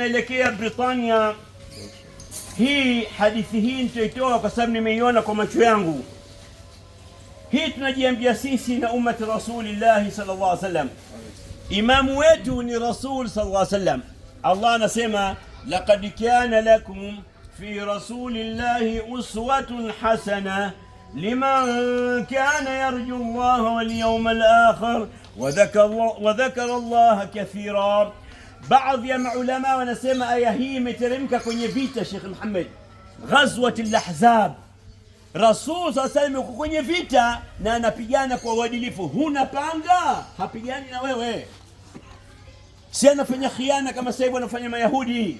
Tunaelekea Britania. Hii hadithi hii nitaitoa kwa sababu nimeiona kwa macho yangu. Hii tunajiambia sisi na ummati Rasulillahi sallallahu alaihi wasallam. Imamu wetu ni Rasul sallallahu alaihi wasallam. Allah anasema laqad kana lakum fi rasulillahi uswatun hasana liman kana yarju Allah wal yawmal akhir wa dhakara Allah kathira. Baadhi ya maulama wanasema aya hii imeteremka kwenye vita, Sheikh Muhammad, Ghazwat al-Ahzab. Rasul sasa yuko kwenye vita na anapigana kwa uadilifu. Huna panga, hapigani na wewe, si anafanya khiana kama sasa hivi wanafanya Mayahudi.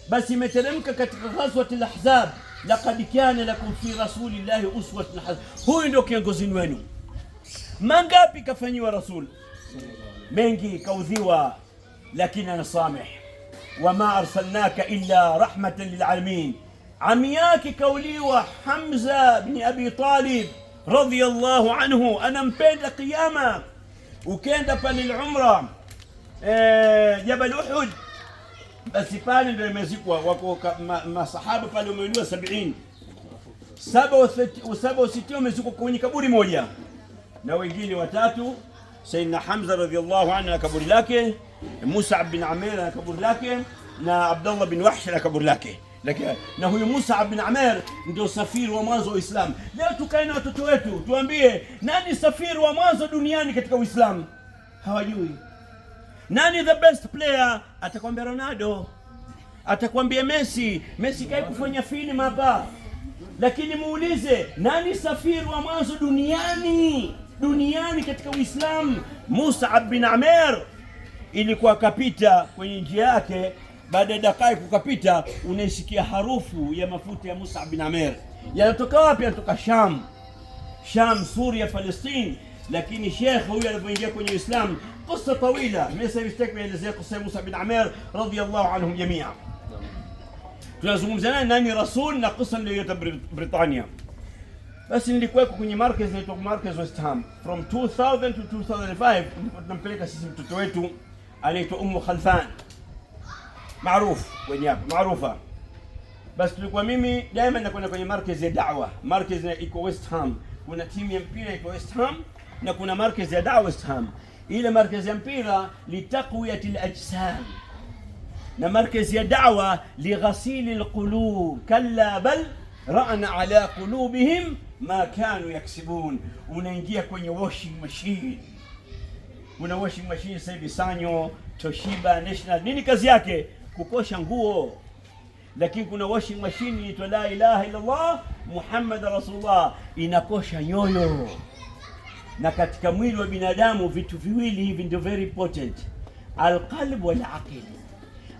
Basi imeteremka katika Ghazwat al-Ahzab, laqad kana lakum fi rasulillahi uswatun hasana. Huyu ndio kiongozi wenu. Mangapi kafanyiwa Rasul? Mengi kaudhiwa, lakini anasameh. Wama arsalnaka illa rahmatan lilalamin. Ami yake kauliwa Hamza bin Abi Talib radhiyallahu anhu, anampenda qiyama. Ukenda pale al-umra Jabal Uhud, basi pale ndio imezikwa wako masahaba pale wameuliwa 70 67 wamezikwa kwenye kaburi moja na wengine watatu. Sayyidina Hamza radhiyallahu anhu na kaburi lake, Musa bin Umair na kaburi lake, na Abdullah bin Wahsh na kaburi lake. Lakini na huyu Musa bin Umair ndio safiri wa mwanzo wa Uislamu. Leo tukae na watoto wetu tuambie, nani safiri wa mwanzo duniani katika Uislamu? Hawajui. Nani the best player? Atakwambia Ronaldo, atakwambia Messi. Messi kai kufanya filamu hapa, lakini muulize nani safiri wa mwanzo duniani, duniani katika Uislamu? Musa bin Umair. Ilikuwa kapita kwenye njia yake, baada ya dakika kukapita, unaisikia harufu ya mafuta ya Musa bin Umair. Yanatoka wapi? Yanatoka Sham, Sham, Suria, Palestine. Lakini shekh huyu alipoingia kwenye Uislamu, qissa tawila, mimi sasa hivi sitaki kuelezea qissa ya Musa bin Umair radhiyallahu anhum jamia. Tunazungumza nani nani rasul na qissa niliyoleta Britania. Basi nilikuweko kwenye markaz inaitwa Markaz West Ham from 2000 to 2005, ndipo tunampeleka sisi mtoto wetu anaitwa Ummu Khalfan, maarufu kwenye hapa maarufa. Basi tulikuwa mimi daima nakwenda kwenye markaz ya da'wa. Markaz iko West Ham, kuna timu ya mpira iko West Ham na kuna markaz ya da'wa West Ham. Ile markaz ya mpira litaqwiyati al-ajsam na markaz ya da'wa lighasili alqulub, kalla bal ra'na ala qulubihim ma kanu yaksibun. Unaingia kwenye washing machine, kuna washing machine sasa hivi Sanyo, Toshiba, National. Nini kazi yake? Kukosha nguo. Lakini kuna washing machine inaitwa la ilaha illa Allah Muhammad Rasulullah, inakosha nyoyo. Na katika mwili wa binadamu vitu viwili hivi ndio very important, alqalb wal aql.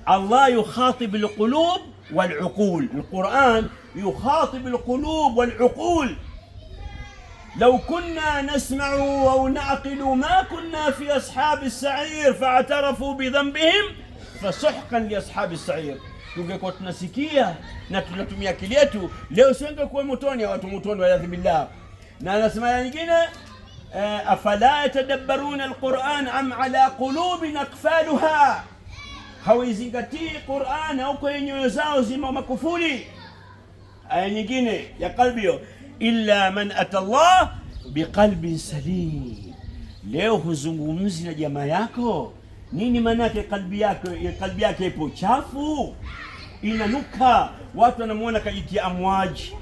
Allah yukhatib alqulub waluqul. Alquran yukhatib alqulub waluqul. لو كنا نسمع أو نعقل ما كنا في أصحاب السعير فاعترفوا بذنبهم فسحقا لأصحاب السعير. Tungekuwa tunasikia na tunatumia akili yetu leo, singekuwa motoni, watu motoni, waliyadhu billah. Na anasema aya nyingine, afala yatadabbaruna alquran am ala qulubin aqfaluha, hawaizingatii Quran au kwenye nyoyo zao zima makufuli. Aya nyingine ya qalbi hiyo, illa man ata Allah biqalbin salim. Leo huzungumzi na jamaa yako nini? Maanake kalbi yake, kalbi yake ipo chafu, inanuka. Watu wanamuona kajitia Amouage,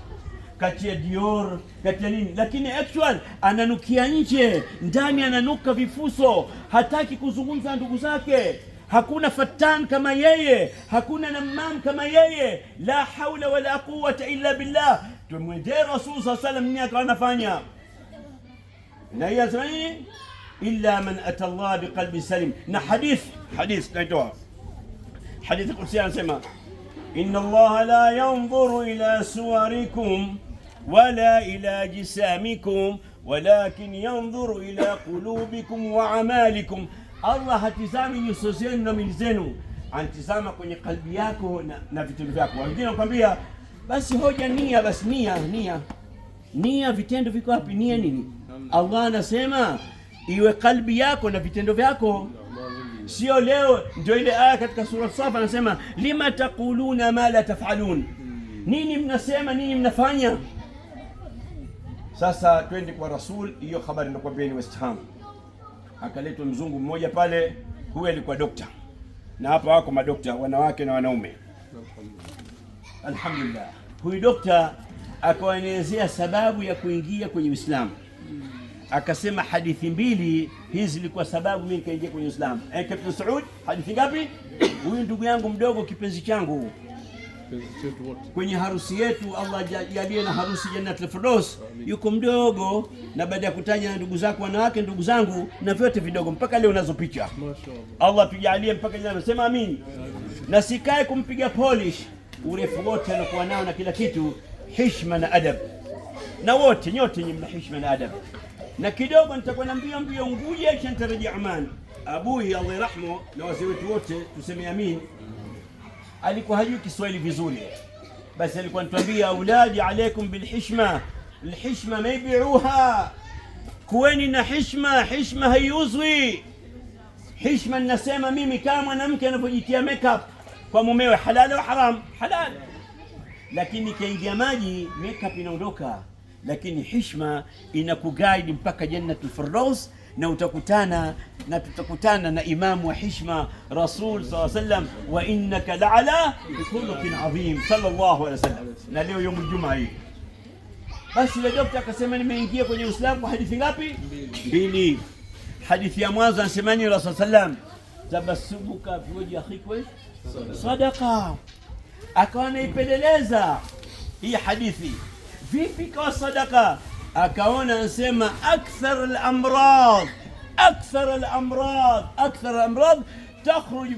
katia Dior, katia nini, lakini actual ananukia nje, ndani ananuka vifuso, hataki kuzungumza na ndugu zake. Hakuna fattan kama yeye, hakuna namam kama yeye. La haula wala quwwata illa billah. Tumwendee Rasul saa salam, nini akawa anafanya na hiyo anasema nini? Illa man ata Allah biqalbin salim. Na hadith naitoa hadithi qudsi, anasema inna Allah la yanzuru ila suwarikum wala ila ajsamikum walakin yanzuru ila qulubikum wa amalikum. Allah hatizami nyuso zenu na mili zenu, anatizama kwenye kalbi yako na vitendo vyako. Wengine wanakwambia basi hoja nia, basi nia nia nia, vitendo viko wapi? Nia nini? Allah anasema iwe kalbi yako na vitendo vyako. Sio leo ndio ile aya katika sura Safa anasema lima taquluna ma la tafalun, nini mnasema, nini mnafanya. Sasa twende kwa Rasul. Hiyo habari nakwambia ni West Ham. Akaletwa mzungu mmoja pale, huyu alikuwa dokta, na hapa wako madokta wanawake na wanaume, alhamdulillah. Huyu dokta akawaelezea sababu ya kuingia kwenye Uislamu, akasema hadithi mbili hizi zilikuwa sababu mimi nikaingia kwenye Uislamu. Captain Saud, hadithi ngapi? Huyu ndugu yangu mdogo, kipenzi changu, kwenye harusi yetu, Allah jalie na harusi Jannatul Firdaus, yuko mdogo, na baada ya kutaja na ndugu zako wanawake, ndugu zangu na vyote vidogo, mpaka leo nazo picha. Allah tujalie mpaka jana, sema amin. Na sikae kumpiga polish, urefu wote alokuwa nao na kila kitu, hishma na adab, na wote nyote nyinyi mna hishma na adab. Na kidogo nitakuwa na mbio mbio Unguja, kisha nitarejea Oman. Abui Allah yarhamu na wazee wetu wote tuseme amin, alikuwa hajui Kiswahili vizuri, basi alikuwa anatuambia auladi, alaikum bilhishma, alhishma maibiuha, kuweni na hishma, hishma haiuzwi. Hishma ninasema mimi kama mwanamke anavyojitia makeup kwa mumewe, halal au haram? Halal, lakini ikiingia maji makeup inaondoka, lakini hishma inakuguide mpaka Jannatul Firdaus, na utakutana na tutakutana na imamu wa hishma Rasul sallallahu alaihi wasallam, wa innaka la'ala khuluqin adhim sallallahu alaihi wasallam. Na leo yomu Jumaa hii basi, yule dokta akasema nimeingia kwenye Uislamu kwa hadithi ngapi? Mbili. Hadithi ya mwanzo anasema nini Rasul sallam? Tabassumuka fi wajhi akhik sadaqa. Akawa anaipeleleza hii hadithi, vipi kwa sadaka? Akaona anasema akthar al-amrad, akthar al-amrad, akthar al-amrad takhruj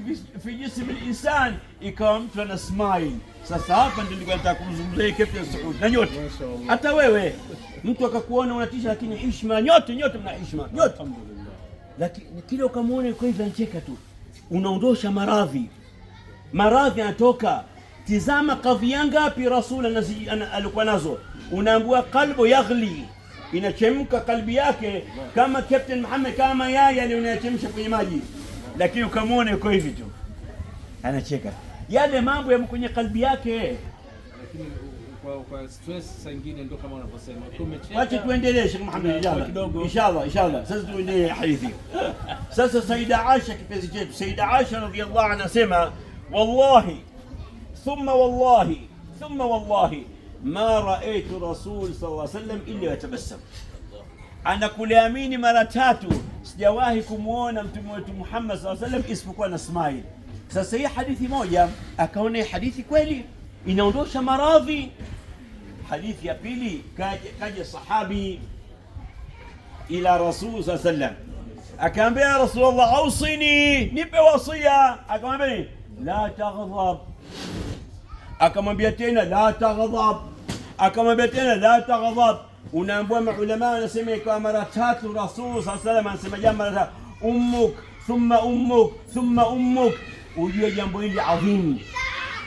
fi jism al-insan, ikawa mtu ana smile. Sasa hapa ndio nilikuwa nataka kumzungumzia Captain Saud na nyote, hata wewe mtu akakuona unatisha, lakini hishma, nyote nyote mna hishma nyote, lakini kile ukamwona yuko hivi anacheka tu, unaondosha maradhi, maradhi yanatoka. Tizama kadhia ngapi Rasul alikuwa nazo, unaambiwa qalbu yaghli, inachemka kalbi yake kama Captain Muhammad, kama yai aliyonachemsha kwenye maji, lakini ukamwona yuko hivi tu anacheka, yale mambo yamo kwenye kalbi yake. Lakini kwa stress saa nyingine ndio kama unavyosema, umecheka. Wacha tuendelee Sheikh Muhammad, inshallah kidogo. Inshallah, inshallah. Sasa tuendelee hadithi. Sasa Saida Aisha kipenzi chetu, Saida Aisha radhiyallahu anha anasema wallahi thumma wallahi thumma wallahi ma raaitu rasul sallallahu alaihi wasallam illa yatabassam. Anakuliamini mara tatu, sijawahi kumuona mtume wetu Muhammad sallallahu alaihi wasallam isipokuwa na smile. Sasa hii hadithi moja, akaona hii hadithi kweli inaondosha maradhi. Hadithi ya pili, kaja sahabi ila rasul sallallahu alaihi wasallam, akaambia ya Rasulullah, ausini, nipe wasia. Akamwambia nini? La taghdhab. Akamwambia tena la taghdhab. Akamwambia tena la taghdhab. Unaambiwa maulama wanasema ikawa mara tatu Rasul sallallahu alaihi wasallam anasema jambo mara tatu, ummuk thumma ummuk thumma ummuk, ujue jambo hili adhimu.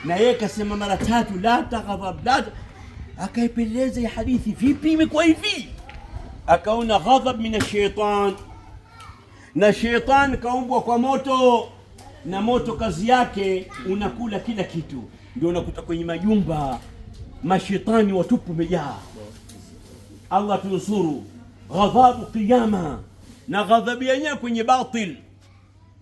Na yeye kasema mara tatu la taghdhab, la. Akaipeleleza hii hadithi, vipi imekuwa hivi? Akaona ghadhab min ashaitan, na shaitan kaumbwa kwa moto, na moto kazi yake unakula kila kitu. Ndio unakuta kwenye majumba mashetani watupu umejaa. Allah tunusuru ghadhabu qiyama, na ghadhabu yenyewe kwenye batil.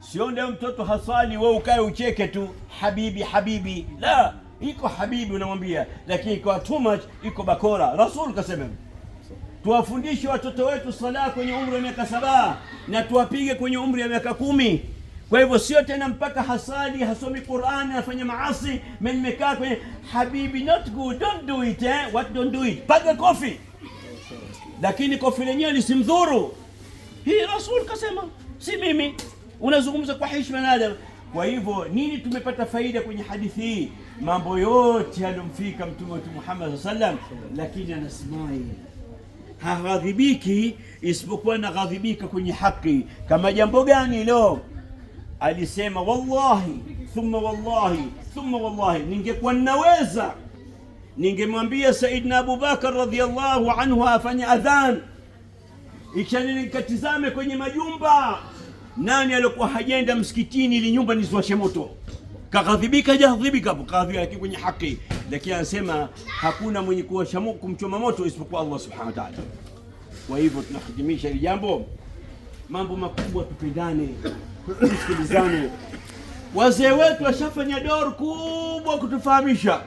Sio ndio mtoto hasali wewe ukae ucheke tu habibi habibi, la, iko habibi unamwambia, lakini iko too much, iko bakora. Rasul kasema tuwafundishe watoto wetu sala kwenye umri wa miaka 7 na tuwapige kwenye umri wa miaka 10. Kwa hivyo sio tena mpaka hasali, hasomi Qur'an, anafanya maasi, mimi nimekaa kwenye habibi, not good, don't do it, eh? What don't do it? Paga kofi, lakini kofi lenyewe lisimdhuru. Hii Rasul kasema, si mimi. Unazungumza kwa heshima na adabu. Kwa hivyo nini tumepata faida kwenye hadithi hii? Mambo yote yalomfika mtume wetu Muhammad sallallahu alaihi wasallam, lakini ana smile, haghadhibiki isipokuwa anaghadhibika kwenye haki. Kama jambo gani leo alisema wallahi thumma wallahi thumma wallahi, ningekuwa ninaweza ningemwambia Saidina Abubakar radhiyallahu anhu afanye adhan, ikishani nikatizame kwenye majumba Nani alikuwa hajaenda msikitini ili nyumba nisiwashe moto? Kaghadhibika, hajaghadhibika, kaghadhibika, lakini kwenye haki. Lakini anasema hakuna mwenye kuwasha kumchoma moto isipokuwa Allah subhanahu wa ta'ala. Kwa hivyo tunahitimisha hili jambo, mambo makubwa, tupendane, tusikilizane. Wazee wetu washafanya dor kubwa kutufahamisha.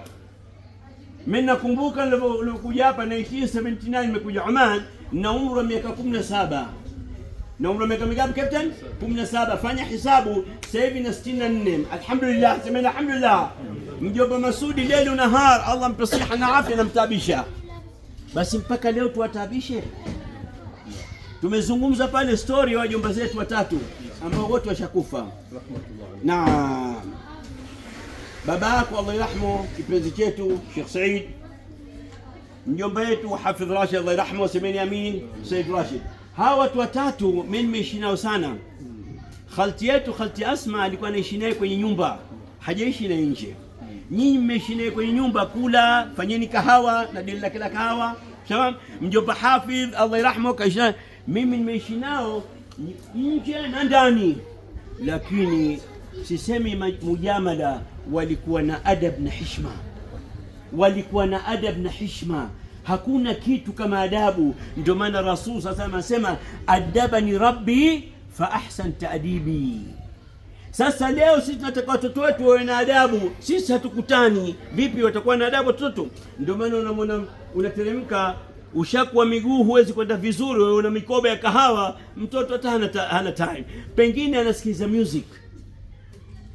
Mimi nakumbuka nilipokuja hapa 1979, nimekuja Oman na umri wa miaka 17. Na umri wa miaka mingapi captain? 17. Fanya hisabu sasa hivi na 64. Alhamdulillah, semeni alhamdulillah. Mjomba Masudi leo nahar, Allah mpe siha na afya, namtabisha. Basi mpaka leo tuwatabishe. Tumezungumza pale story ya wajomba zetu watatu ambao wote washakufa. Naam. Baba yako Allah yarhamu, kipenzi chetu Sheikh Said, mjomba wetu Hafidh Rashid Allah yarhamu, semeni amin, Said Rashid. Hawa watu watatu mimi nimeishi nao sana. Khalti yetu Khalti Asma alikuwa anaishi naye kwenye nyumba, hajaishi naye nje. Nyinyi mmeishi naye kwenye nyumba, kula, fanyeni kahawa na dili la kila kahawa. Tamam? Mjomba Hafidh Allah yarhamu kaishi naye. Mimi nimeishi nao nje na ndani, lakini sisemi mujamala, walikuwa na adab na hishma, walikuwa na adab na hishma. Hakuna kitu kama adabu. Ndio maana Rasul sasa anasema adabani rabbi fa ahsan taadibi. Sasa leo sisi tunataka watoto wetu wawe na adabu, sisi hatukutani. Vipi watakuwa na adabu watoto? Ndio maana unamwona unateremka, ushakuwa miguu huwezi kwenda vizuri, wewe una mikoba ya kahawa, mtoto hata hana time, pengine anasikiliza music,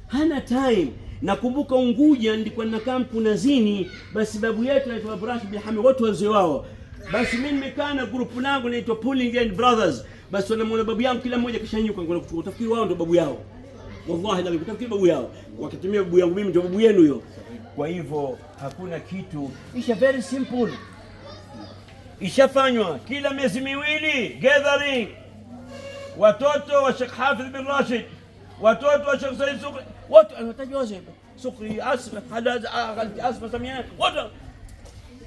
hana time. Nakumbuka Unguja nilikuwa ninakaa Mkunazini, basi babu yetu anaitwa Ibrahim bin Hamid, wote wazee wao. Basi mimi nimekaa na grupu langu linaitwa Pulling and Brothers, basi wanamuona babu yangu kila mmoja kishanyuka, ngoja kuchukua, utafikiri wao ndio babu yao. Wallahi la utafikiri babu yao, wakitumia babu yangu mimi ndio babu yenu hiyo. Kwa hivyo hakuna kitu, isha very simple, ishafanywa kila miezi miwili gathering, watoto wa Sheikh Hafidh bin Rashid, watoto wa Sheikh Said Sukri, watu anataja wazee Sukri, Asma, Asma Samia, watu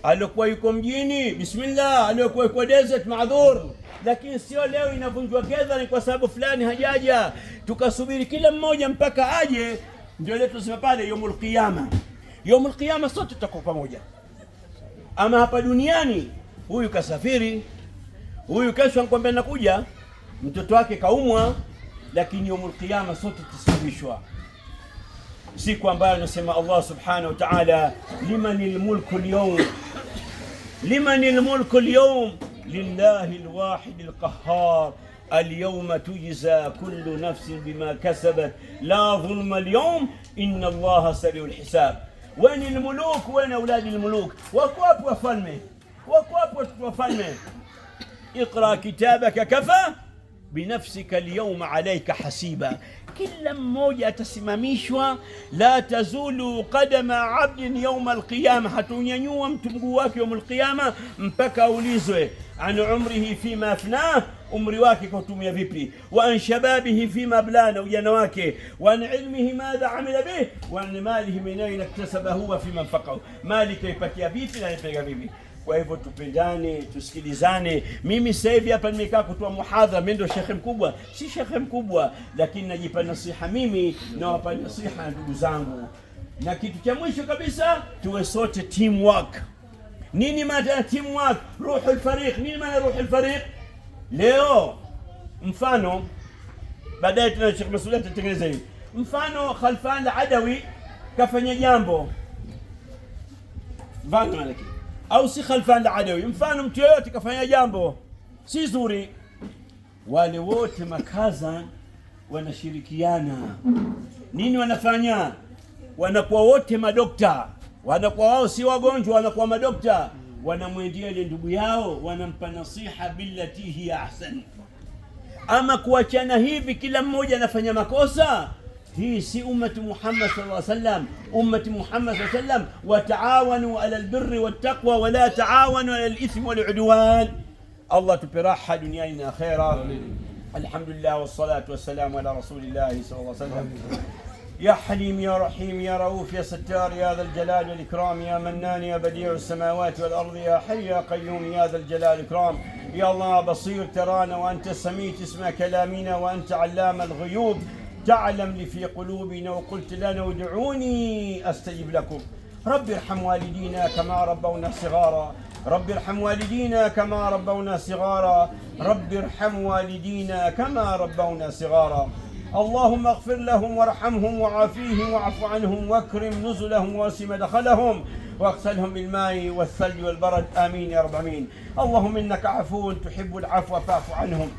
alikuwa yuko mjini, bismillah, alikuwa yuko desert maadhur. Lakini sio leo inavunjwa gathering kwa sababu fulani hajaja, tukasubiri kila mmoja mpaka aje. Ndio leo tunasema pale yaumul qiyama, yaumul qiyama sote tutakuwa pamoja. Ama hapa duniani huyu kasafiri, huyu kesho anakuambia nakuja, mtoto wake kaumwa, lakini yaumul qiyama sote tutasimamishwa, siku ambayo anasema Allah subhanahu wa ta'ala, limanil mulku al-yawm, limanil mulku al-yawm lillahi al-wahid al-qahhar al-yawma tujza kullu nafsin bima kasabat la dhulma al-yawm inna Allaha sari'ul hisab. Weni al-muluk, weni awladi al-muluk, wako wapi wafalme? Wako wapi watoto wafalme? Iqra kitabaka kafa binafsika alyawma alayka hasiba. Kila mmoja atasimamishwa, la tazulu qadama abdin yawma alqiyama, hatunyanyua mtu mguu wake yawm alqiyama mpaka aulizwe an umrihi fima afnah, umri wake kautumia vipi, wa an shababihi fima blana, ujana wake, wa an ilmihi madha amila bih, wa an malihi min aina iktasabahu wa fima anfaqahu, mali kaipatia vipi na aipeleka vipi. Kwa hivyo tupendane, tusikilizane. Mimi sasa hivi hapa nimekaa kutoa muhadhara, mimi ndio shekhe mkubwa, si shekhe mkubwa, lakini najipa nasiha mimi na wapa nasiha ndugu zangu. Na kitu cha mwisho kabisa, tuwe sote teamwork. Nini maana teamwork? Ruhul fariq. Nini maana ruhul fariq? Leo mfano, baadaye tuna Sheikh Masudi atatengeneza hivi. Mfano Khalfan al-Adawi kafanya jambo mfano, lakini au si Khalfan al-Adawi, mfano mtu yeyote kafanya jambo si zuri, wale wote makaza wanashirikiana. Nini wanafanya? Wanakuwa wote madokta, wanakuwa wao si wagonjwa, wanakuwa madokta, wanamwendea ile ndugu yao, wanampa nasiha billati hiya ahsan. Ama kuachana hivi, kila mmoja anafanya makosa, hii si ummati Muhammad sallallahu alaihi wasallam. Ummati Muhammad sallallahu alaihi wasallam, wataawanu ala albirri wattaqwa wala taawanu ala alithmi waludwan. Allah tupe raha duniani na akhera. Alhamdulillah wassalatu wassalamu ala rasulillahi sallallahu alaihi wasallam. يا حليم يا رحيم يا رؤوف يا ستار يا ذا الجلال والإكرام يا منان يا بديع السماوات والأرض يا حي يا قيوم يا ذا الجلال والإكرام. يا الله بصير ترانا وأنت السميع تسمع كلامنا وأنت علام الغيوب تعلم لي في قلوبنا وقلت لنا ادعوني أستجب لكم. رب ارحم والدينا كما ربونا صغارا، رب ارحم والدينا كما ربونا صغارا، رب ارحم والدينا كما ربونا صغارا. اللهم اغفر لهم وارحمهم وعافيهم واعف عنهم واكرم نزلهم واسع مدخلهم واغسلهم بالماء والثلج والبرد، امين يا رب العالمين. اللهم انك عفو تحب العفو فاعف عنهم.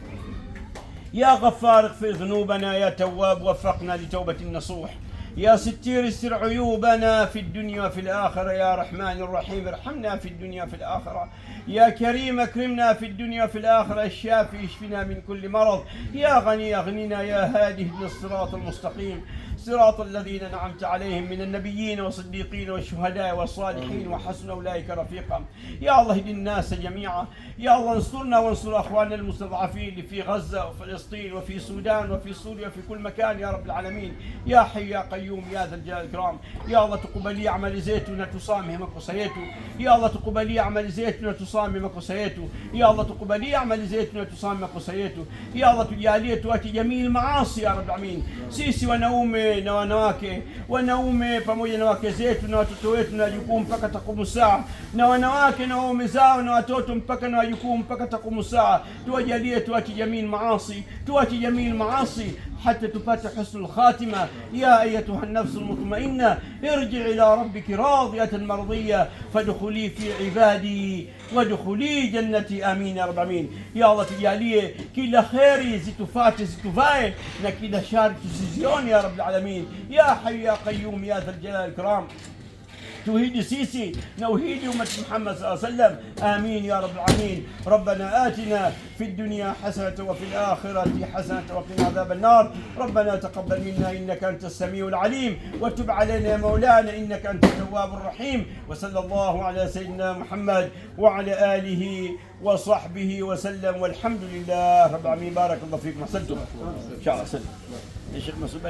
يا غفار اغفر ذنوبنا، يا تواب وفقنا لتوبة النصوح، يا ستير استر عيوبنا في الدنيا وفي الآخرة، يا رحمن الرحيم ارحمنا في الدنيا وفي الآخرة، يا كريم اكرمنا في الدنيا وفي الآخرة، الشافي اشفنا من كل مرض، يا غني اغننا، يا هادي اهدنا الصراط المستقيم، صراط الذين أنعمت عليهم من النبيين والصديقين والشهداء والصالحين وحسن أولئك رفيقا. يا الله اهد الناس جميعا، يا الله انصرنا وانصر أخواننا المستضعفين اللي في غزة وفلسطين وفي السودان وفي سوريا وفي كل مكان يا رب العالمين. يا حي يا قيوم يا ذا الجلال والإكرام، يا الله tukubalie amali zetu na tusamehe makosa yetu. Ya Allah tukubalie amali zetu na tusamehe makosa yetu. Ya Allah tukubalie amali zetu na tusamehe makosa yetu. Ya Allah tujalie tuache jamii maasi ya Rabb alamin. Sisi wanaume na wanawake, wanaume pamoja na wake zetu na watoto wetu na wajukuu mpaka takumu saa, na wanawake na waume zao na watoto mpaka na wajukuu mpaka takumu saa. Tuwajalie tuache jamii maasi, tuache jamii maasi حتى تبات حسن الخاتمة. يا أيتها النفس المطمئنة ارجع إلى ربك راضية مرضية فادخلي في عبادي وادخلي جنتي، آمين يا رب العالمين. يا الله tujalie kila kheri zitufate zituvae na kila shari tusizione ya Rabb العالمين. يا حي يا قيوم يا ذا الجلال والإكرام، توحيد سيسي نوحيد أمة محمد صلى الله عليه وسلم، آمين يا رب العالمين. ربنا آتنا في الدنيا حسنة وفي الآخرة حسنة وقنا عذاب النار. ربنا تقبل منا إنك أنت السميع العليم وتب علينا يا مولانا إنك أنت التواب الرحيم. وصلى الله على سيدنا محمد وعلى آله وصحبه وسلم، والحمد لله رب العالمين. بارك الله فيكم. أحسنتم إن شاء الله. سلم يا شيخ مسعود.